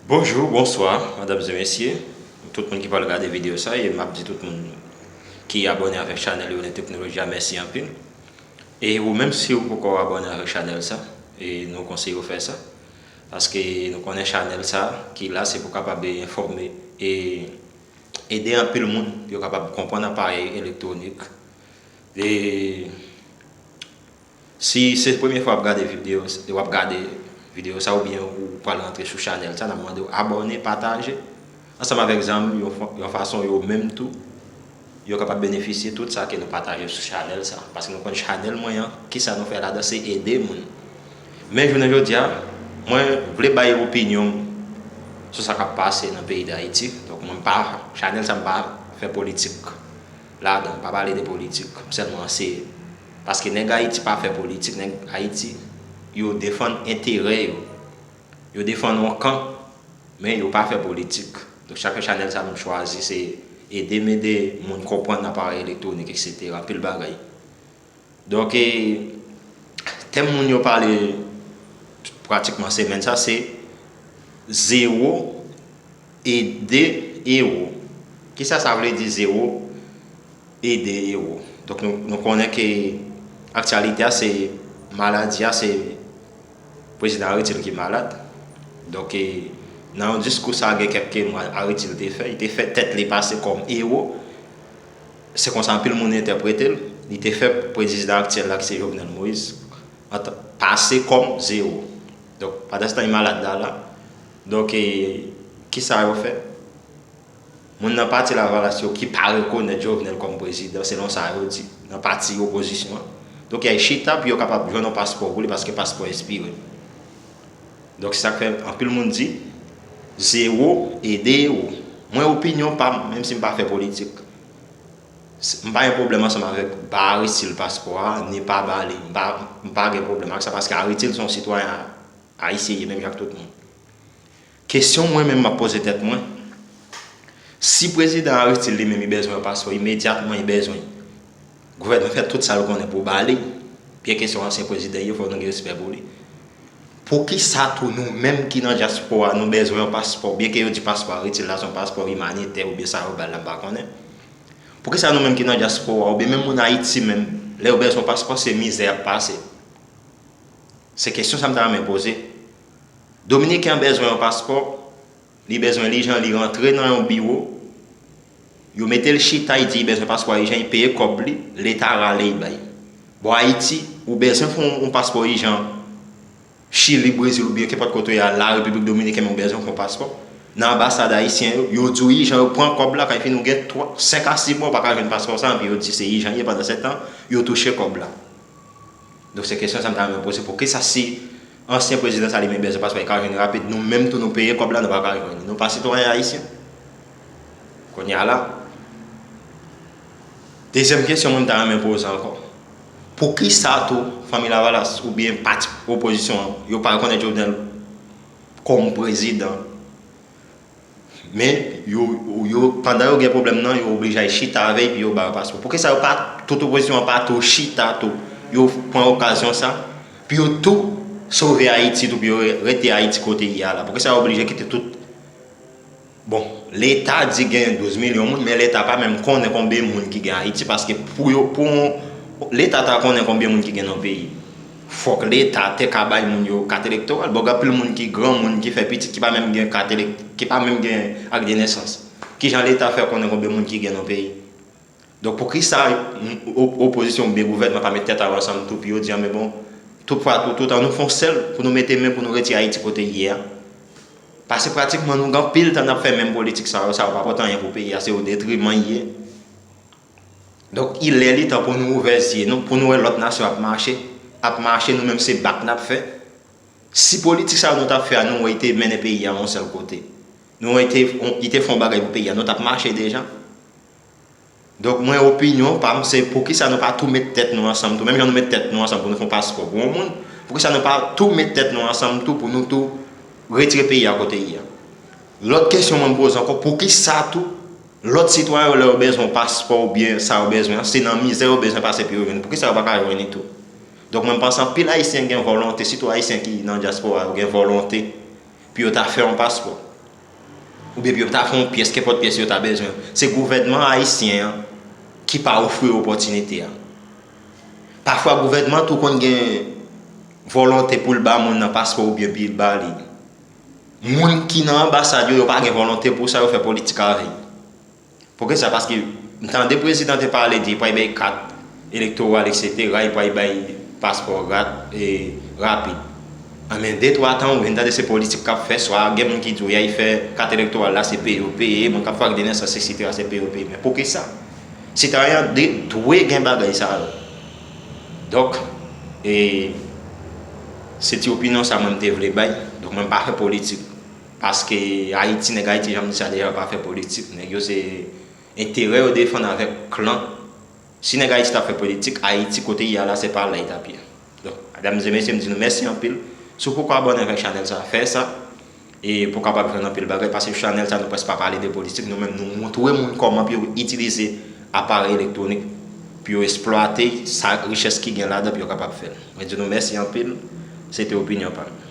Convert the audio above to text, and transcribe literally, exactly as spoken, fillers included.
Bonjou, bonswa, medam e mesye, tout moun ki pral gade videyo sa, e m ap di tout moun ki abòne avèk chanèl Yolen Teknoloji a, mèsi anpil. E ou menm, si ou poko abòne avèk chanèl sa, e nou konseye w fè sa, paske nou konnen chanèl sa ki la, se pou kapab enfòme e ede anpil moun pou yo kapab konprann aparèy elektwonik. E si se premye fwa w ap gade videyo, w ap gade videyo sa oubyen ou pral rantre sou chanèl sa, n ap mande w abòne, pataje ansanm avèk zanmi w, yon fa-, yon fason yo menm tou, yo kapab benefisye tout sa ke nou pataje sou chanèl sa. Paske nou konn chanèl mwen an, kisa nou fè ladan, se ede moun. Men jounen jodi a, mwen vle bay opinyon m sou sa k ap pase nan peyi Dayiti. Donk, mwen pa, chanèl sa, m pa fè politik ladan, m pa pale de politik, m sèlman anseye. Paske nèg Ayiti pa fè politik, nèg Ayiti, yo defann enterè yo. Yo defann yon kan, men yo pa fè politik. Donk, chak chanèl sa m chwazi, se ede m ede moun konprann aparèy elektwonik, etsetera. Anpil bagay. Donk, e, tèm moun yo pale pratikman semèn sa, se zewo ede ewo. Kisa sa vle di, zewo ede ewo? Donk, nou, nou konnen ke aktyalite a, se maladi a, se prezidan Aritil ki malad. Donk, e, nan yon diskou sa gen kèk mwa Aritil te fè, li te fè tèt li pase kòm ewo. Se konsa anpil moun entèprete l. Li te fè prezidan aktyèl la, ki se Jovenel Moïse, ant-, pase kòm zewo. Donk, pandan se tan, li malad la, la. Donk, e, kisa yo fè? Moun nan pati Lavalas yo ki pa rekonèt Jovenel kòm prezidan, selon sa yo di, nan pati opozisyon an. Donk, y a chita pou yo kapab jwenn yon paspò pou li, paske paspò ekspire. Donk, se sa k fè anpil moun di, zewo ede ewo. Mwen, opinyon pa m, menm si m pa fè politik, s-, m pa gen pwoblèm ansanm avèk ba Aritil paspò a, ni pa ba li. M pa, m pa gen pwoblèm ak sa, paske Aritil se yon sitwayen a-, ayisyen, li menm jan ak tout moun. Kesyon mwen menm m ap poze tèt mwen, si prezidan Aritil li menm li bezwen yon paspò, imedyatman li bezwen, gouvènman fè tout sa l konnen pou ba li, byenke se yon ansyen prezidan li ye, fò nou gen respè pou li. Poukisa tou nou menm ki nan dyaspora, nou bezwen yon paspò, byenke yo di paspò Aritil la se yon paspò imanitè oubyen sa yo ba l la, m pa konnen. Poukisa nou menm ki nan dyaspora, oubyen menm moun Ayiti menm, lè yo bezwen yon paspò, se mizè y ap pase? Se kesyon sa m ta renmen poze. Dominiken an bezwen yon paspò, li bezwen li jan, li rantre nan yon biwo, yo mete l chita, li di li bezwen paspò, li jan, li peye kòb li, Leta rale, li bay. Bò Ayiti, ou bezwen fè yon, yon paspò, li jan, Chili, Brezil oubyen kenpòt kote w ye a, la Repiblik Dominikèn, men ou bezwen fè yon paspò. Nan anbasad ayisyen yo, yo di w ijan, yo pran kòb la, kan fini ou gen twa, senk a sis mwa ou pa ka jwenn paspò sa, anpi yo di se ijan l ye, pandan se tan, yo touche kòb la. Donk, se kesyon sa m ta renmen poze, poukisa si ansyen prezidan sa li menm bezwen paspò, li ka jwenn li rapid, nou menm tou nou peye kòb la, nou pa ka jwenn li? Nou pa sitwayen ayisyen? Kounye a la, dezyèm kesyon mwen m ta renmen poze ankò. Poukisa tou, fanmi Lavalas oubyen pati opozisyon an, yo pa rekonèt Jovenel kòm prezidan? Men, yo, yo, pandan yo gen pwoblèm nan, yo oblije al chita avè l, epi yo ba yo paspò. Poukisa yo pa, tout opozisyon an pa tou chita tou, yo pran okazyon sa, pou yo tou sove Ayiti tou, pou yo re-, rete Ayiti kote l ye a la? Poukisa yo oblije kite tout Bon, Leta di gen douz milyon moun, men Leta pa menm konnen konbyen moun ki gen Ayiti, paske pou yo, pou yon, Leta ta konnen konbyen moun ki gen nan yon peyi, fòk Leta te ka bay moun yo kat elektoral. Bon, gen anpil moun ki granmoun, ki fè pitit, ki pa menm gen kat elek-, ki pa menm gen ak de nesans. Kijan Leta fè konnen konbyen moun ki gen nan yon peyi? Donk, poukisa o-, opozisyon oubyen gouvènman pa met tèt a yo ansanm tou pou yo di, anben bon, tout fwa tou, tout an nou fè yon sèl pou nou mete men pou nou retire Ayiti kote l ye a? Paske pratikman nou gen anpil tan n ap fè menm politik sa yo, sa yo pa pote anyen pou peyi a, se o detriman l ye. Donk, li lè, li tan pou nou ouvè zye nou, pou nou wè lòt nasyon ap mache, ap mache, nou menm se bak n ap fè. Si politik sa yo nou t ap fè a, nou wè li te mennen peyi a yon sèl kote, nou wè li te, li te fè yon bagay pou peyi a, nou t ap mache deja. Donk, mwen, opinyon pa m, se poukisa nou pa tou met tèt nou ansanm tou, menm jan nou met tèt nou ansanm pou nou fè yon paspò pou yon moun, poukisa nou pa tou met tèt nou ansanm tou pou nou tou retire peyi a kote l ye a? Lòt kesyon mwen m poze ankò, poukisa tou lòt sitwayen yo, lè yo bezwen yon paspò oubyen sa yo bezwen an, se nan mizè yo bezwen pase pou yo jwenn li, poukisa yo pa ka jwenn li tou? Donk, mwen, m panse anpil Ayisyen gen volonte, sitou Ayisyen ki nan dyaspora yo, gen volonte pou yo ta fè yon paspò. oubyen pou yo ta fè yon pyès, kenpòt pyès yo ta bezwen, se gouvènman ayisyen an ki pa ofri opòtinite a. Pafwa gouvènman tou konn gen volonte pou l ba moun nan paspò oubyen pou l ba li. Moun ki nan anbasad yo, yo pa gen volonte pou sa, yo fè politik avè l. Poukisa? Paske m tande prezidan te pale di li pral bay kat elektoral, etsetera, li pral bay paspò rat, e, rapid. Anben, de twa tan, ou vin tande se politik k ap fè, swa gen moun ki di w y al fè kat elektoral la, se peye yo peye, moun k ap fè ak de nesans, etsetera, se peye yo peye. Men poukisa? Sitwayen an de-, dwe gen bagay sa yo. Donk, e, se ti opinyon sa mwen m te vle bay. Donk, mwen m pa fè politik. Paske Ayiti, nèg Ayiti, jan m di sa deja, yo pa fè politik. Nèg yo se enterè yo defann avèk klan. Si nèg Ayiti t ap fè politik, Ayiti kote l ye a la, se pa la li t ap ye. Donk, medam e mesye, m di nou mèsi anpil. Si w poko abòne avèk chanèl sa, fè sa. E pou w kapab jwenn anpil bagay, paske chanèl sa nou prèske pa pale de politik, nou menm nou montre moun kòman pou yo itilize aparèy elektwonik, pou yo eksplwate sa richès ki gen ladan, pou yo kapab fè l. Mwen di nou mèsi anpil, se te opinyon pa m.